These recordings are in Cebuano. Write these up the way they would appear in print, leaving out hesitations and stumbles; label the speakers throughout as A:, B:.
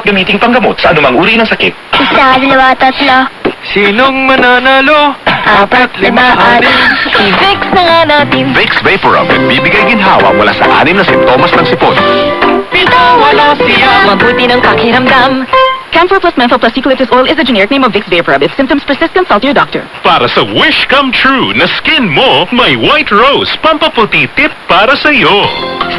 A: Gamiting panggamot sa anumang uri ng sakit.
B: Isa, dalawa, tatlo.
C: Sinong mananalo?
B: Apat, lima, anim.
D: I-Vicks na nga natin.
A: Vicks VapoRub, nagbibigay ginhawa mula sa anim na simptomas ng sipon.
C: Pito, walo, siyam.
D: Mabuti ng pakiramdam. Camphor plus menthol plus eucalyptus oil is the generic name of Vicks VapoRub. If symptoms persist, consult your doctor.
E: Para sa wish come true na skin mo, may White Rose Pampaputi Tip para sa iyo.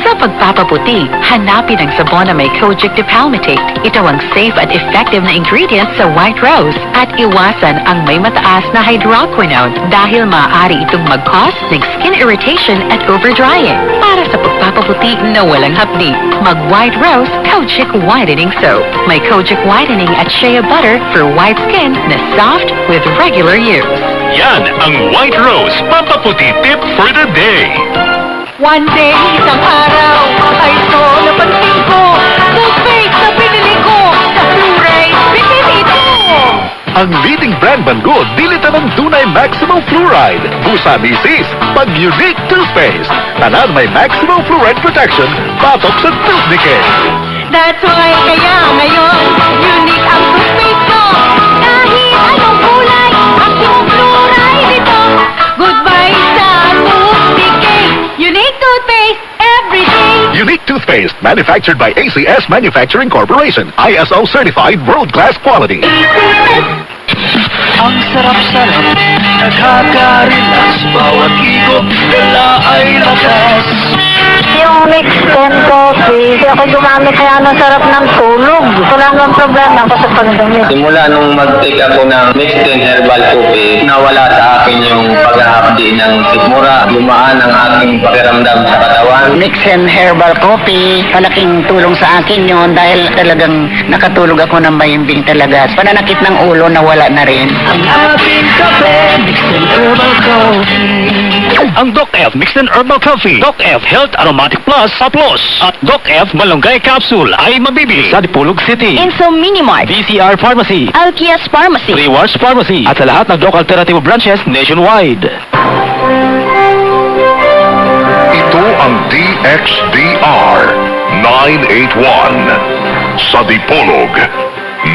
F: Sa pagpapaputi, hanapin ang sabon na may Kojic Dipalmitate. Ito ang safe at effective na ingredient sa White Rose at iwasan ang may mataas na hydroquinone dahil maaari itong mag-cause ng skin irritation at overdrying. Para sa pagpapaputi na walang hapdi, mag-White Rose Kojic Whitening Soap. May Kojic Whitening at Shea Butter for white skin na soft with regular use.
E: Yan ang White Rose Pampaputi Tip for the day.
D: One day, isang araw, ay ito napansin ko. Toothpaste na binili ko sa fluoride. Bitin ito!
A: Ang leading brand man gud, dili tanan dunay maximum fluoride. Busa misis, pag Unique Toothpaste. Tanan may maximum fluoride protection, batok sa tooth decay.
D: That's why kaya ngayon, unique ang toothpaste ko. Kahit anong kulay, maximum fluoride ito. Goodbye sa tooth decay. Unique toothpaste every day.
A: Unique Toothpaste, manufactured by ACS Manufacturing Corporation. ISO certified world-class quality.
C: Ang sarap-sarap, nakaka-relax. Bawat higop, dala ay lakas.
B: Yung Mix 10 coffee, hindi ako gumamit kaya ang sarap ng tulog. Wala namang problema ako sa pagdumi.
G: Simula nung mag-take ako ng Mixed 10 Herbal Coffee, nawala sa akin yung paghahapdi ng sikmura. Gumaan ang aking pakiramdam sa katawan.
H: Mix and Herbal Coffee, malaking tulong sa akin yon dahil talagang nakatulog ako ng mahimbing talaga. Pananakit ng ulo nawala na rin.
C: Ang ating kape, Mixed 10 Herbal Coffee.
I: Ang Doc F Mixed and Herbal Coffee, Doc F Health Aromatic Plus Plus, at Doc F Malunggay Capsule ay mabibili sa Dipolog City,
D: Inso Minimart,
I: DCR Pharmacy,
D: Alkias Pharmacy.
I: Rewards Pharmacy, at sa lahat ng Doc Alternative branches nationwide.
A: Ito ang DXDR 981 sa Dipolog,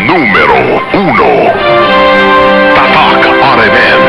A: numero 1. Tatak RMN.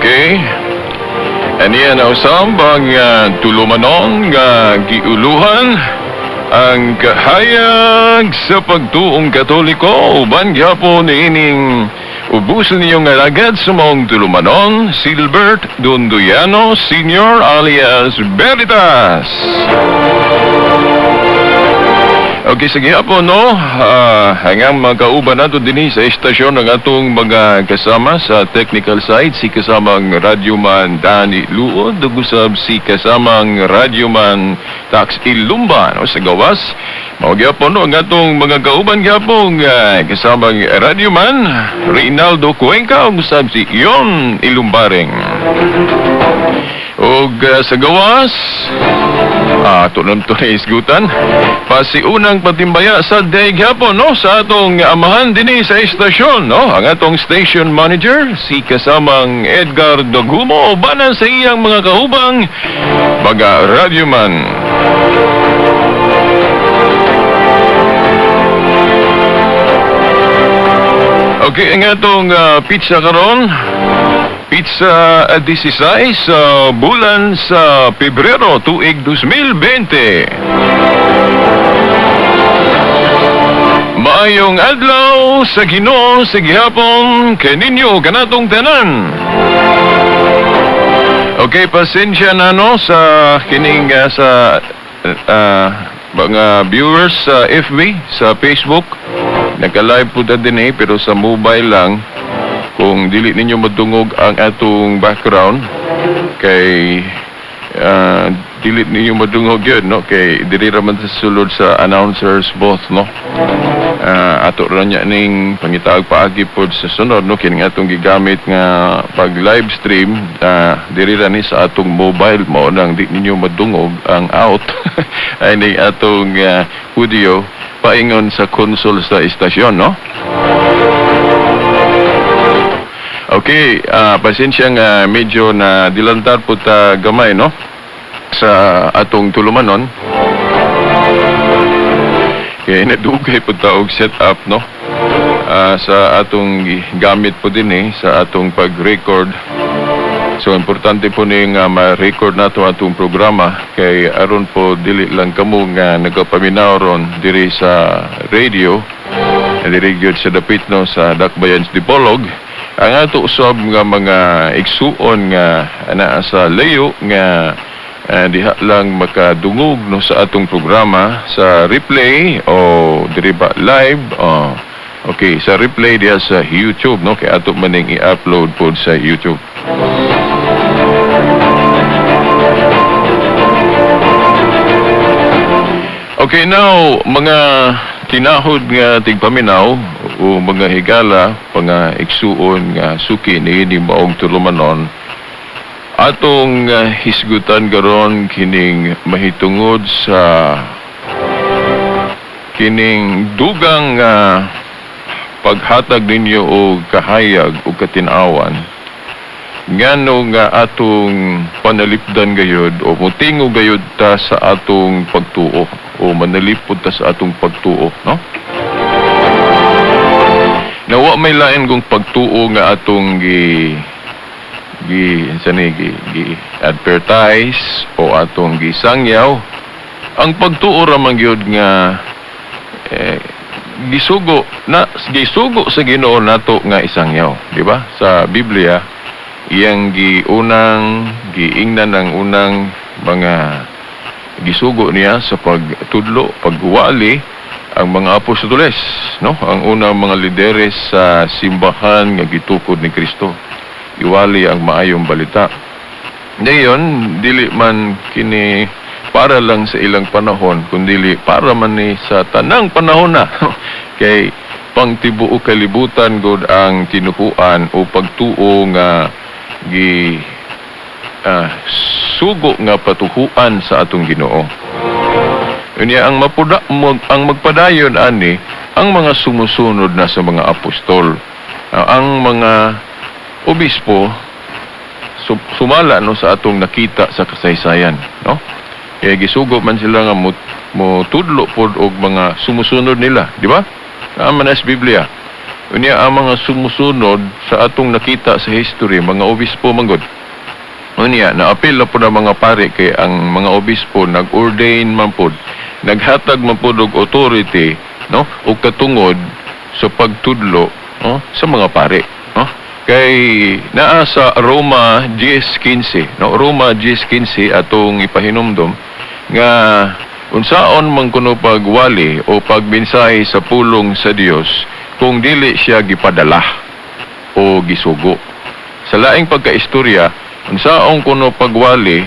E: Okay. Aniya na usab ang tulumanon nga giuluhan ang kahayag sa pagtuong Katoliko uban gyapon niining ubuson niyong alagad sa maong tulumanon, Silbert Dunduyano Senior alias Veritas. Okay, sige po, no? Hanggang magkauban nato dinhi sa estasyon ng atong mga kasama sa technical side, si kasamang radyoman Danny Luod, ug usab si kasamang radyoman Tax Ilumban o sa gawas. Mao gyapon no ang atong mga kauban gyapon kasamang radyoman Reynaldo Cuenca ug usab si Ion Ilumbareng. Og sa gawas, tunon to na isgutan. Pasiunang patimbaya sa daig hapon, no? Sa atong amahan dinhi sa estasyon, no? Ang atong station manager, si kasamang Edgar Dogumo, ubanan sa iyang mga kaubang mga radyoman. Okay, ang atong pizza karon, pizza 16 sa bulan sa Pebrero tuig 2020. Maayong adlaw sa Ginoo sa gihapon kaninyo kanatong tanan. Okay, pasensya na, no, sa kining sa mga viewers sa FB, sa Facebook. Naka-live po ta din eh, pero sa mobile lang. Kung dili ninyo madungog ang atong background, kay dili ninyo madungog yun, no? Kay dili raman sa sulod sa announcers booth, no? Ato ra niya ning pangitaag paagi pod sa sunod, no? Kini atong gigamit nga pag live stream, diri ra ni sa atong mobile, mao nang di ninyo madungog ang out ay ning atong audio paingon sa console sa istasyon, no? Okay, pasensya nga medyo na dilantar po ta gamay, no? Sa atong tulumanon. Kaya nadugay po ta og set up, no? Sa atong gamit po din eh, sa atong pag-record. So, importante po ni nga ma-record nato atong programa kay aron po dili lang kamo nga nagapaminaw ron diri sa radio, diri gyud sa dapit, no, sa Dakbayan sa Dipolog. Ang ato usab nga mga igsuon nga anaa sa layo nga diha lang makadungog, no, sa atong programa sa replay o diri ba live o okay sa replay diha sa YouTube, no, kay ato maning i-upload pod sa YouTube. Okay, now, mga tinahod nga tigpaminaw o mga higala, mga igsuon nga suki ni maong tulumanon, atong hisgutan karon kining mahitungod sa kining dugang paghatag ninyo og kahayag o katinawan ngano nga atong panalipdan gayud o mutingo gayud ta sa atong pagtuo o manalipod ta sa atong pagtuo, no? Nawa may lain kung pagtuo nga atong gi gi sa ni gi, gi advertise o atong gisangyaw. Ang pagtuo ra man gyud nga gisugo na gisugo sa Ginoo nato nga isangyaw, di ba? Sa Biblia, iyang giunang giingnan ang unang mga gisugo niya sa pagtudlo, pagwali ang mga apostoles, no? Ang unang mga lideres sa simbahan nga gitukod ni Kristo. Iwali ang maayong balita. Ngayon, dili man kini para lang sa ilang panahon, kundili para man ni sa tanang panahon na. Kay pangtibuok kalibutan god ang tinuhuan o pagtuo nga gi sugo nga patuhuan sa atong Ginoo. Unya ang mapuda ang magpadayon ani ang mga sumusunod na sa mga apostol. Ang mga obispo sumala, no, sa atong nakita sa kasaysayan, no? Kaya gisugo man sila nga motudlo pod og mga sumusunod nila, di ba? Naa man sa Biblia. Unya ang mga sumusunod sa atong nakita sa history, mga obispo manggod. Unya, naapil na po ng mga pare kay ang mga obispo nag-ordain man pod, naghatag man pod og authority, no, og katungod sa pagtudlo, no, sa mga pare, no? Kay naa sa Roma 10:15, no, Roma 10:15 atong ipahinumdom nga unsaon man kuno pagwali o pagmensahe sa pulong sa Dios kung dili siya gipadala o gisugo. Sa laing pagkaistorya, unsaon kuno pagwali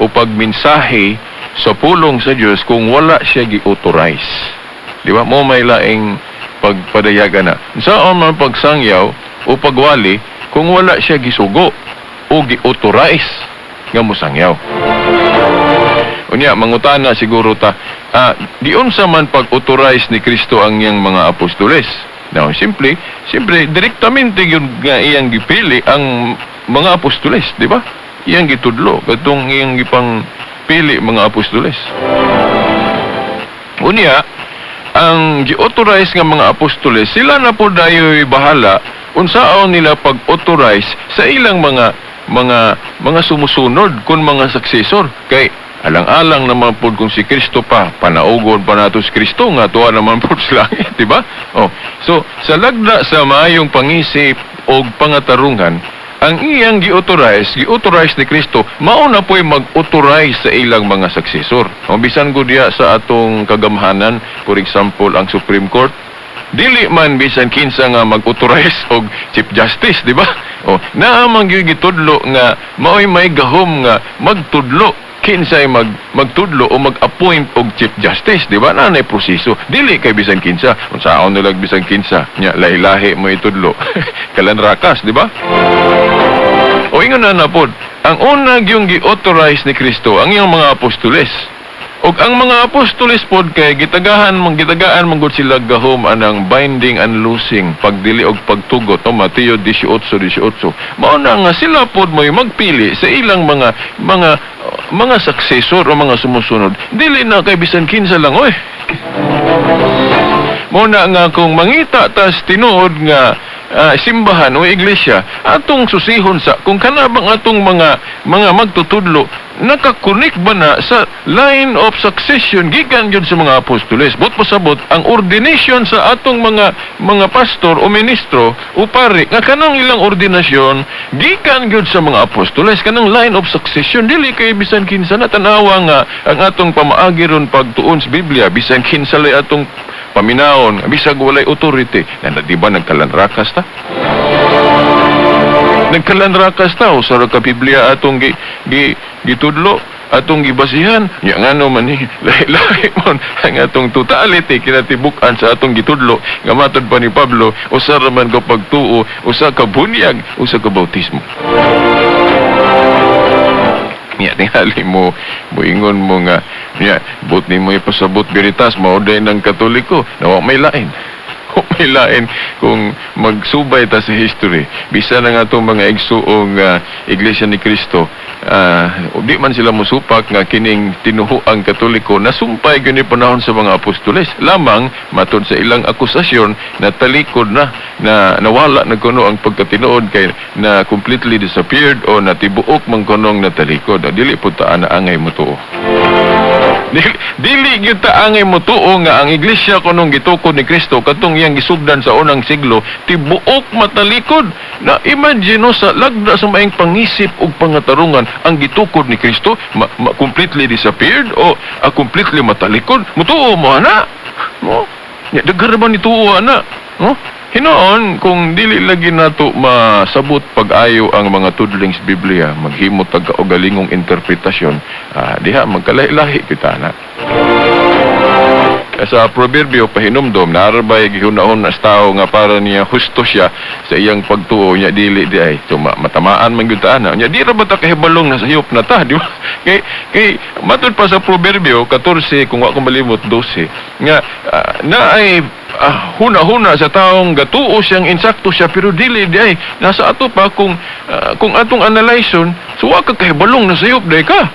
E: o pagmensahe sa pulong sa Dios kung wala siya gi-authorize? Di ba? Mo may laing pagpadayagan na. Unsaon man pagsangyaw o pagwali kung wala siya gisugo o gi-authorize? nga mosangyaw. Unya, mangutana siguro ta, giunsa man pag-authorize ni Kristo ang iyang mga apostoles? Now, simply, simple, direktamente yun nga iyang gipili ang mga apostoles, di ba? Iyang gitudlo, katong iyang gipang pili mga apostoles. Unya, ang gi-authorize nga mga apostoles, sila na po dayo'y bahala unsaon nila pag-authorize sa ilang mga sumusunod kun mga successor, kay alang-alang naman pod kung si Kristo pa, panaugon pa nato si Kristo nga tuwa naman pod sa langit, di ba? Oh, so sa lagda sa maayong pangisip og pangatarungan, ang iyang gi-authorize ni Kristo, mao na po'y mag-authorize sa ilang mga successor. O bisan gud diya sa atong kagamhanan, for example, ang Supreme Court, dili man bisan kinsa nga mag-authorize og Chief Justice, di ba? O, naa man gyud gitudlo nga mao'y may gahom nga magtudlo kinsay magtudlo o mag-appoint og Chief Justice, di ba? Naa nay proseso. Dili kay bisan kinsa. Unsaon nila bisan kinsa? Nya lahi-lahi mo itudlo. Kalanrakas, di ba? O ingon na na pod, ang una yung gi-authorize ni Kristo ang iyang mga apostoles. Og ang mga apostoles pod kay gitagahan man gitagaan man gud sila gahom anang binding and loosing, pagdili og pagtugot, no? Mateo 18:18. Mao na nga sila pod mo'y magpili sa ilang mga successor o mga sumusunod. Dili na kay bisan kinsa lang, oy. Mao na nga kung mangita tas tinuod nga simbahan o iglesia, atong susihon sa kung kana bang atong mga magtutudlo nakakunik ba na sa line of succession gikan gyud sa mga apostoles. Buot pasabot, ang ordination sa atong mga pastor o ministro o pari nga kanang ilang ordinasyon gikan gyud sa mga apostoles, kanang line of succession, dili kay bisan kinsa na. Tanawa nga ang atong pamaagi ron pagtuon sa Biblia, bisan kinsa lay atong paminawon bisag walay authority na, di ba? Nagkalanrakas ta, nagkalanrakas ta. Usa ra ka Biblia atong gi, gi gitudlo, atong gibasihan. Nya ngano man ni lahi-lahi man ang atong totality kinatibuk-an sa atong gitudlo nga matod pa ni Pablo, usa ra man ka pagtuo, usa ka bunyag, usa ka bautismo. Nya tingali mo muingon mo nga nya but nimo ipasabot Veritas mao day ng Katoliko na wa may lain. Wa may lain kung magsubay ta sa history. Bisan na nga itong mga igsuong Iglesia ni Cristo, di man sila musupak nga kining tinuhuang Katoliko nasumpay gyud ni panahon sa mga apostoles. Lamang matod sa ilang akusasyon na talikod na, na nawala na kuno ang pagkatinuod kay na completely disappeared o natibuok man kunong natalikod. Dili po ta ana angay motuo. Dili gyud ta angay motuo nga ang iglesia kunong gitukod ni Kristo katong iyang gisugdan sa unang siglo tibuok matalikod. Na imagine, no, sa lagda sa maing pangisip ug pangatarungan, ang gitukod ni Kristo completely disappeared o completely matalikod. Mutuo mo ana mo? Nya daghan ra ba ni tuo ana, no? Hinoon, kung dili lagi nato masabot pag-ayo ang mga tudling sa Biblia, maghimo tag kaugalingong interpretasyon, diha magkalahi-lahi kita na. Sa Proverbio pahinumdom, naarbay gihunahon na sa tao nga para niya husto siya sa iyang pagtuo, niya dili di ay. So matamaan man gyud ta ana. Nya di ra ba ta kahibalong na sayop na ta, di ba? Kay matud pa sa Proverbio 14, kung wa ko malimot, 12 nga na ay huna-huna sa taong gatuo siyang insakto siya pero dili di ay. Nasa ato pa kung atong analyson, so wa ka kahibalong na sayop day ka.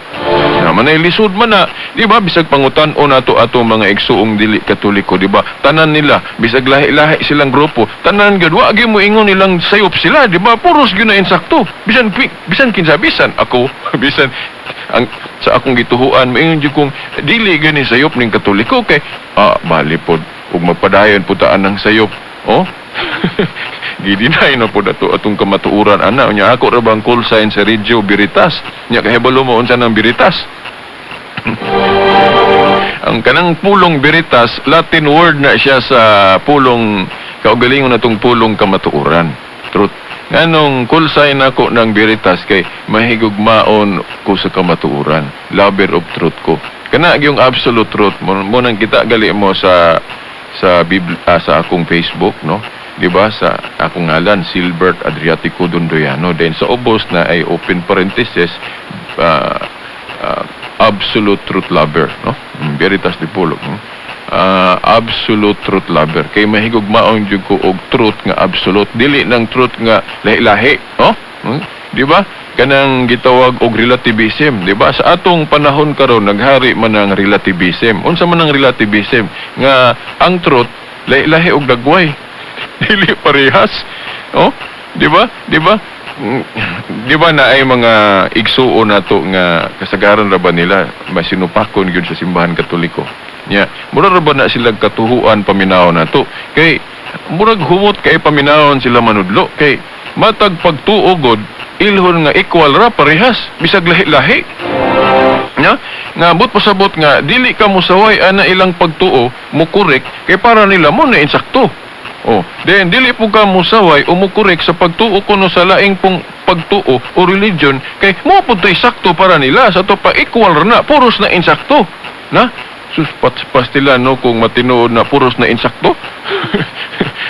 E: Na manay lisod man na, di ba? Bisag pangutan-on nato atong mga igsuong dili Katoliko, di ba? Tanan nila, bisag lahi-lahi silang grupo, tanan gyud wa gyud mo ingon nilang sayop sila, di ba? Puros gyud na insakto. Bisan kinsa, bisan ako, bisan ang sa akong gituhuan, moingon jud kong dili gyud ni sayop ning Katoliko kay bali pod ug magpadayon pud taan ng sayop. Oh? Gidinay na po ato atong kamatuoran ana. Nya ako ra bang call sign sa radio Veritas? Nya kahibalo mo unsa nang Veritas? Ang kanang pulong Veritas, Latin word na siya sa pulong kaugalingon natong pulong kamatuoran, truth. Nganong call sign ako ng Veritas kay mahigugmaon ko sa kamatuoran, lover of truth ko. Kana yung absolute truth mo, mo nang kita gali mo sa Sa sa akong Facebook, no? Di ba, sa akong ngalan, Silbert Adriatico Dondoyano. Then sa ubos na ay open parenthesis, absolute truth lover, no? Veritas Dipolog, no? Absolute truth lover kay mahigugmaon jud ko og truth nga absolute, dili ng truth nga lahi-lahi, no? Di ba kanang gitawag og relativism, di ba? Sa atong panahon karon naghari man ang relativism. Unsa man ang relativism? Nga ang truth lahi-lahi og dagway, dili parehas, oh, di ba? Di ba? Di ba na ay mga igsuon nato nga kasagaran ra ba nila masinupakon gyud sa Simbahan Katoliko? Nya, mura ra ba na sila katuhuan paminawon nato? Kay murag humot kay paminawon sila manudlo, kay matag pagtuo god ilhon nga equal ra, parehas bisag lahi-lahi. Nya, nga but pasabot nga dili ka mosaway ana ilang pagtuo, mo correct kay para nila mo na insakto. Oh, then dili po ka mosaway o mo correct sa pagtuo kuno sa laing pong pagtuo o religion kay mo pud to'y sakto para nila. Sa to pa, equal ra na, puros na insakto. Na sus, pastila, no, kung matinuod na puros na insakto.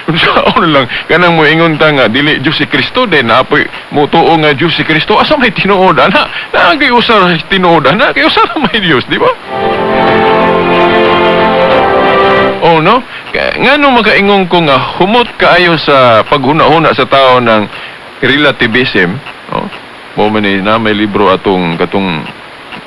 E: Unsaon lang kanang moingon ta nga dili Diyos si Kristo, then apoy mo tuo nga Diyos si Kristo, asa may tinuod ana? Naa usa ra tinuod ana, kay usa ra may Diyos, di ba? Oh, no? Ngano makaingon ko nga humot kaayo sa paghuna-huna sa tao ng relativism, oh? Mo man ni na may libro atong katong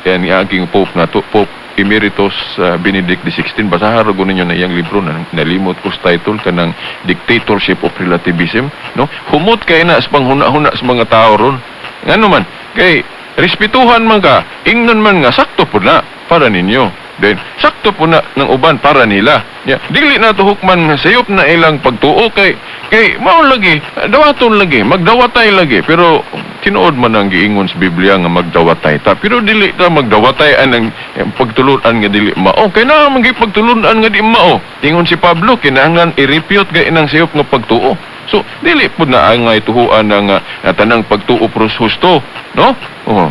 E: yan aking Pope na to, Pope Emeritus Benedict XVI. Basahan ra ninyo na iyang libro na nalimot ko sa title, kanang Dictatorship of Relativism, no? Humot kay na sa panghuna-huna sa mga tao ron. Ngano man kay respetuhan man ka, ingnon man nga sakto pud na para ninyo, then sakto po na ng uban para nila. Ya, dili na to hukman nga sayop na ilang pagtuo kay kay mao lagi, dawaton lagi, magdawatay lagi, pero tinuod man ang giingon sa Biblia nga magdawatay ta. Pero dili ta magdawatay anang pagtulunan nga dili mao. Kay naa man gyud pagtulunan nga di mao. Ingon si Pablo, kinahanglan i-refute kay inang sayop nga pagtuo. So dili pud na ang tuhuan ng tanang pagtuo pros husto, no? Oh.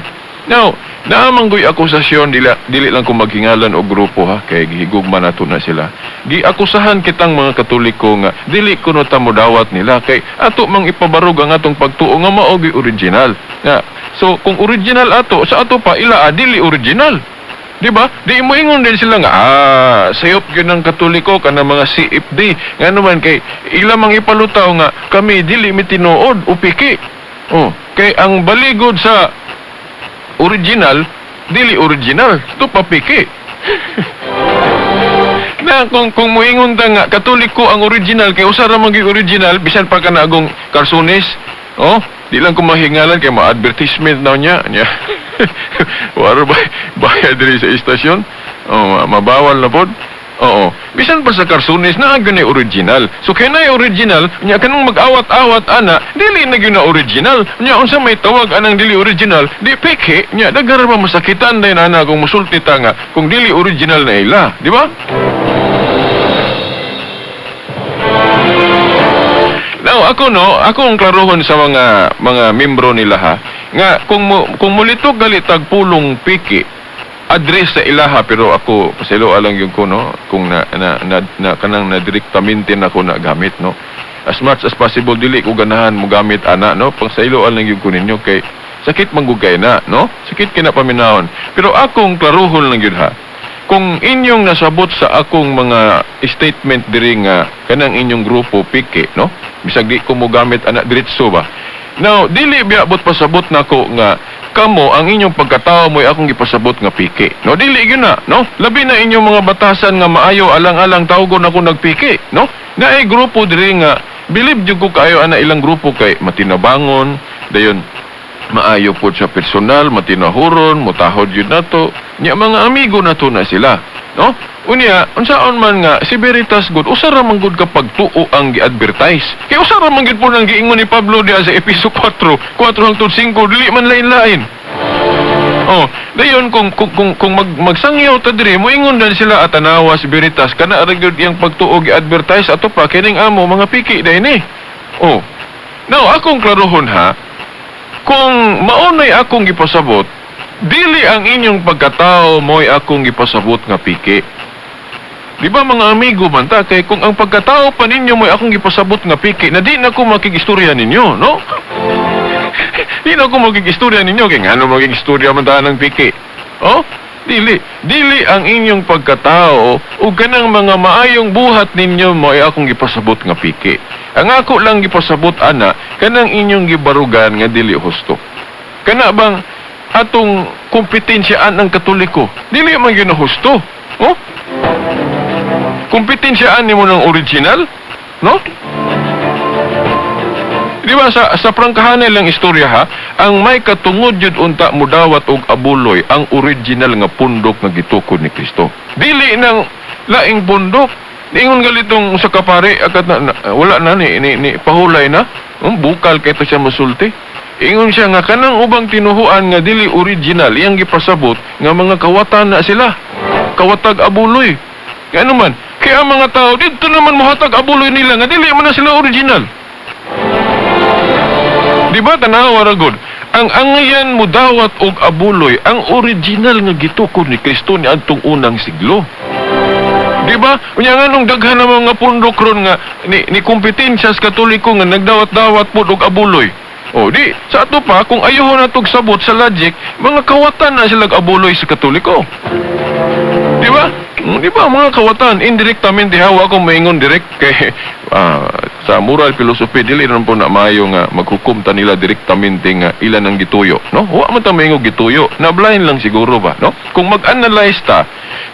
E: Now, naamanggoy akusasyon, dili, dili lang ko maghingalan og grupo ha, kay gihigugma nato na sila. Giakusahan kitang mga Katoliko nga dili kuno ta modawat nila kay ato mang ipabarog ang atong pagtuo nga mao gyud original. Nga, so kung original ato, sa ato pa ila dili original. Di ba? Di mo ingon din sila nga sayop gyud ng Katoliko kana mga CFD. Ngano man kay ila mang ipalutaw nga kami dili mi tinuod o piki. Oh, kay ang baligod sa original, dili original, ito papiki. Na kung muingon ta nga Katoliko ang original kay usa ra man gyud original, bisan pa ka na agong karsunis, oh, di lang ko mahingalan kay ma-advertisement na niya. Nya. Waro ba bayad diri sa istasyon? Oh, mabawal na pod. Oo. Bisan pa sa karsunis na ang original. So kay na original, nya kanang mag-awat-awat ana, dili na gyud na original. Nya unsa may tawag anang dili original? Di peke, nya daghan ra masakitan din ana kung musulti ta nga kung dili original na ila, di ba? Now, ako no, ako ang klarohon sa mga membro nila ha, nga kung mulitok gali tag pulong piki, address sa ilaha, pero ako paselo alang yung ko, no, kung na na na, na kanang na direktamente na ko na gamit, no, as much as possible dili ko ganahan mo gamit ana, no, pang sa lang yung ko ninyo kay sakit manggugay na, no, sakit kina paminahon. Pero akong klarohon lang yun ha, kung inyong nasabot sa akong mga statement diri nga kanang inyong grupo piki, no, bisag di ko mo gamit ana diretso ba. Now, dili biabot pasabot nako nga kamo ang inyong pagkatao mo'y akong gipasabot nga piki. No, dili gyud na, no? Labi na inyong mga batasan nga maayo alang-alang tawgon ako nagpiki, no? Naay grupo diri nga bilib jud ko kaayo ana ilang grupo kay matinabangon, dayon maayo pod sa personal, matinahuron, mutahod yun nato. Nya mga amigo nato na sila, no? Unya, unsaon man nga si Veritas good, usa ra man gud kapag tuo ang gi-advertise. Kay usa ra man gud po nang giingon ni Pablo diha sa Episo 4, 4 hangtod 5, dili man lain-lain. Oh, dayon kung magsangyaw ta diri, moingon dan sila at tanawa si Veritas kana ra gyud iyang pagtuo gi-advertise ato pa kining amo mga piki dai ni. Oh. Now, akong klarohon ha, kung maunay akong gipasabot, dili ang inyong pagkatao mo'y akong gipasabot nga piki. Di ba mga amigo man ta kay kung ang pagkatao pa ninyo mo'y akong gipasabot nga piki na di na ko makigistorya ninyo, no? Di na ko makigistorya ninyo kay ngano makigistorya man ta ng piki. Oh? Dili, dili ang inyong pagkatao ug kanang mga maayong buhat ninyo mo'y akong gipasabot nga piki. Ang ako lang gipasabot ana kanang inyong gibarugan nga dili husto. Kana bang atong kompetensyaan ang Katoliko? Dili man gyud na husto. Oh? Kompetensyaan nimo ng original, no? Di ba sa prangkahanay lang istorya ha, ang may katungod yun unta mudawat og abuloy ang original nga pundok nga gitukod ni Kristo. Dili nang laing pundok. Ingon galitong sa kapare akat na, wala na ni pahulay na. Bukal kay to siya masulti. Ingon siya nga kanang ubang tinuhuan nga dili original iyang gipasabot nga mga kawatan na sila. Kawatag abuloy. Kaya naman, kaya ang mga tao dito naman mohatag abuloy nila nga dili man na sila original. Di ba tanawa ra gud? Ang angayan mudawat og abuloy ang original nga gitukod ni Kristo ni adtong unang siglo. Di ba? Unya nganong daghan na mga pundok ron nga ni kompetensya sa Katoliko nga nagdawat-dawat pud og abuloy. O di, sa ato pa kung ayuhon natog sabot sa logic, mga kawatan na sila abuloy sa Katoliko. Di ba? Di ba mga kawatan indirectamente hawa ako maingon direct kay sa moral philosophy dili ron po na maayo nga maghukom ta nila direktamente nga ilan ang gituyo, no? Wa man ta maingon gituyo, na blind lang siguro ba, no? Kung mag-analyze ta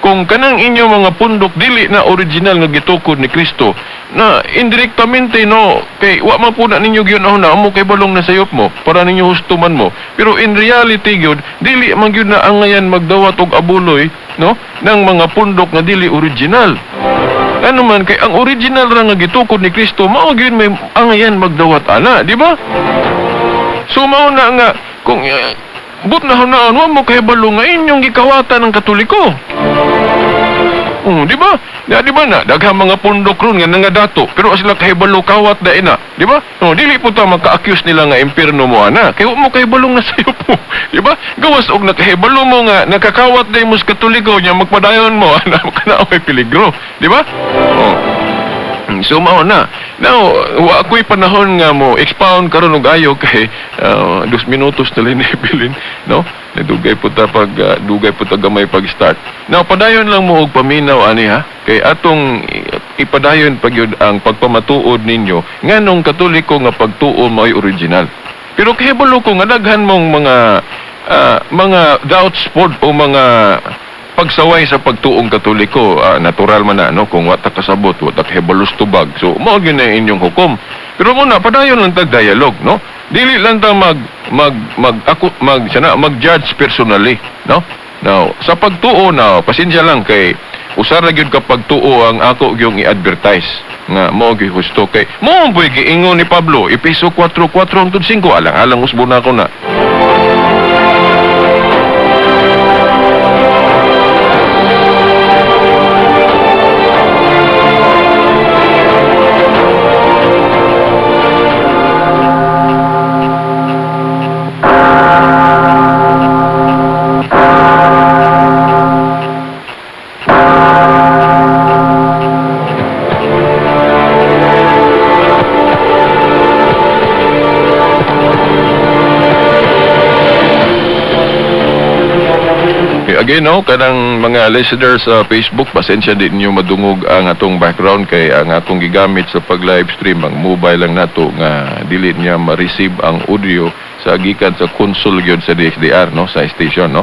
E: kung kanang inyo mga pundok dili na original nga gitukod ni Kristo na indirectamente, no, kay wa man po na ninyo gyud na mo kay balong na sayop mo para ninyo husto man mo, pero in reality gyud dili man gyud na angayan magdawat og abuloy, no, ng mga pundok nga dili original. Ano man kay ang original ra nga gitukod ni Kristo mao gyud may angayan magdawat ana, di ba? So mao na nga kung but na hunaon wa mo kay balo nga inyong gikawatan ng Katoliko. Di ba? Ya, di ba na daghang mga pundok ron nga nangadato pero sila kahibalo kawat dai na, di ba? No, dili po ta maka-accuse nila nga impierno mo ana kay wa mo kahibalong na sayo po, di ba? Gawas og nakahibalo mo nga nakakawat dai mo sa Katoliko nya magpadayon mo ana kana may peligro, di ba? Oh. So mao na. Now, wa ako'y panahon nga mo expound karon og ayo kay 2 minutos na lang ibilin, no? Dugay po ta pag dugay po ta gamay pag-start. Now, padayon lang mo og paminaw ani ha. Kay atong ipadayon pagyud ang pagpamatuod ninyo nganong Katoliko nga pagtuo mao'y original. Pero kahibalo ko nga daghan mong mga doubts pod o mga pagsaway sa pagtuong Katoliko, natural man na, no? Kung wa ta kasabot, wa ta kahibalos tubag. So, mao gyud na inyong hukom. Pero muna padayon lang tag dialogue, no? Dili lang ta mag-judge personally, no? Now, sa pagtuo na, pasensya lang kay usa ra gyud ka pagtuo ang ako gyung i-advertise nga mao gyud husto kay mao boy giingon ni Pablo, Epeso 4:4-5, alang-alang usbo na ako na. Again, no, kanang mga listeners sa Facebook, pasensya din ninyo madungog ang atong background kay ang atong gigamit sa pag-live stream ang mobile lang nato nga dili niya ma-receive ang audio sa gikan sa console gyud sa DXDR, no, sa station, no.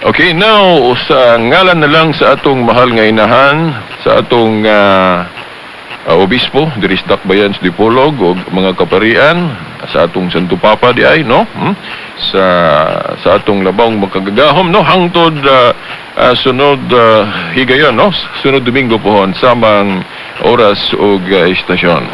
E: Okay, now sa ngalan na lang sa atong mahal nga inahan, sa atong obispo diri sa Dakbayan sa Dipolog og mga kaparian, sa atong Santo Papa di ay, no? Sa atong labong makagagahom, no, hangtod sunod higayon, no, sunod Domingo pohon samang oras ug istasyon.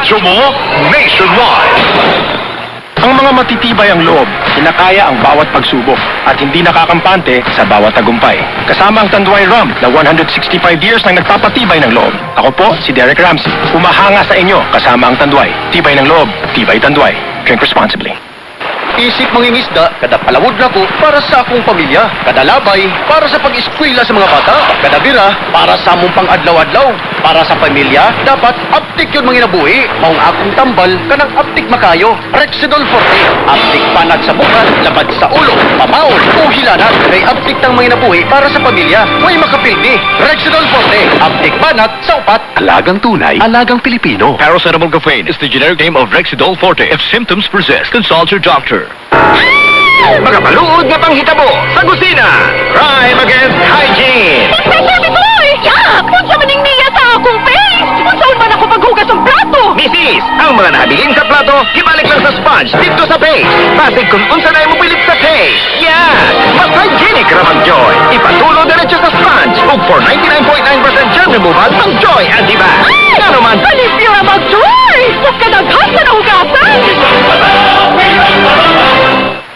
A: Radyo mo nationwide.
I: Ang mga matitibay ang loob, kinakaya ang bawat pagsubok at hindi nakakampante sa bawat tagumpay. Kasama ang Tanduay Rum na 165 years nang nagpapatibay ng loob. Ako po, si Derek Ramsey. Humahanga sa inyo kasama ang Tanduay. Tibay ng loob, tibay Tanduay. Drink responsibly.
G: Isip mangingisda, kada palawod na ko para sa akong pamilya, kada labay para sa pag-eskwela sa mga bata, kada bira para sa among pang-adlaw-adlaw, para sa pamilya, dapat aptik gyud manginabuhi. Maong akong tambal kanang aptik makayo. Rexidol Forte, aptik panag sa bukal, labad sa ulo, pamaol o hilanat, kay aptik tang manginabuhi para sa pamilya. Way makapildi. Rexidol Forte, aptik banat sa upat.
A: Alagang tunay, alagang Pilipino.
I: Paracetamol caffeine is the generic name of Rexidol Forte. If symptoms persist, consult your doctor.
A: Mga maluod nga panghitabo sa kusina. Crime against hygiene.
D: Boy! Yak! Unsa man ning niya sa akong face? Unsaon man ako paghugas ng plato?
A: Misis, ang mga nahabilin sa plato, ibalik lang sa sponge dito sa base. Basig kung unsa na mo pilit sa taste. Yeah! Mas hygienic ra mag Joy. Ipatulo diretso sa sponge. Ug for 99.9% germ removal ang Joy Antibac. Ngano man,
D: Alipyo ra mag-Joy! Ug kadaghan sa nahugasan!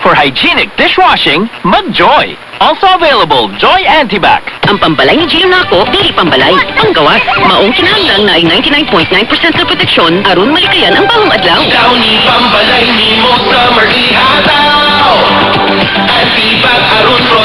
I: For hygienic dishwashing, mag-Joy. Also available, Joy Antibac.
F: Ang pambalay ni Gio nako, dili pambalay, panggawas. Maong kinahanglan na ay 99.9% na proteksyon aron malikayan ang bahong adlaw.
C: Downy pambalay nimo summer ihataw. Antibac aron.